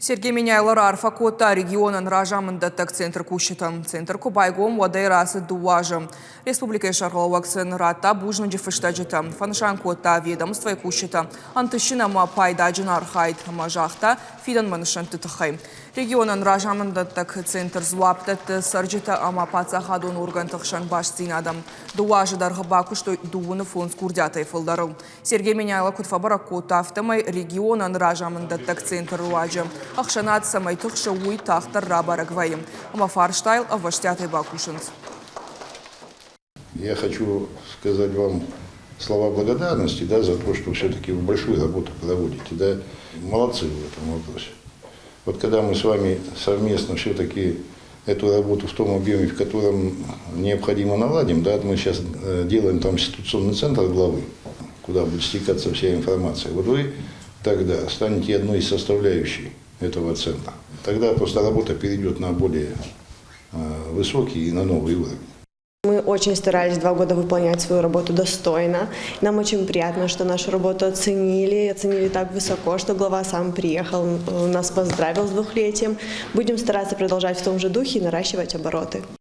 Сергей Меняйло раарфӕ кодта регионӕн разамынддӕттӕг центры кусджытӕн. Центр куы байгом, уӕдӕй рацыд дыууӕ азы. Республикӕйы сӕргълӕууӕг сын радта бузныджы фыстӕджытӕ, фӕнысан кодта ведомствойы кусджытӕ ӕнтыстджын ӕмӕ пайдаджын архайд ӕмӕ загъта фидӕнмӕ нысӕнтты тыххӕй. Регионӕн разамынддӕттӕг центр дзуапп дӕтты цӕрджытӕ ӕмӕ паддзахадон органты хсӕн бастдзинадӕн. Дыууӕ азы дӕргъы бакуыстой дыууыны фондз курдиатӕй фылдӕрыл. Сергей Меняйло куыд фӕбӕрӕг кодта, афтӕмӕй регионӕн разамынддӕттӕг центры руаджы ӕхсӕнад цӕмӕй тыхсы, уый тагъддӕр рабӕрӕг вӕййы ӕмӕ фарстайыл ӕвӕстиатӕй бакусынц. Я хочу сказать вам слова благодарности, да, за то, что все-таки вы большую работу проводите. Да. Молодцы в этом вопросе. Вот когда мы с вами совместно все-таки эту работу в том объеме, в котором необходимо, наладим, да, мы сейчас делаем там ситуационный центр главы, куда будет стекаться вся информация. Вот вы тогда станете одной из составляющих этого центра. Тогда просто работа перейдет на более высокий и на новый уровень. Мы очень старались 2 года выполнять свою работу достойно. Нам очень приятно, что нашу работу оценили, оценили так высоко, что глава сам приехал, нас поздравил с двухлетием. Будем стараться продолжать в том же духе и наращивать обороты.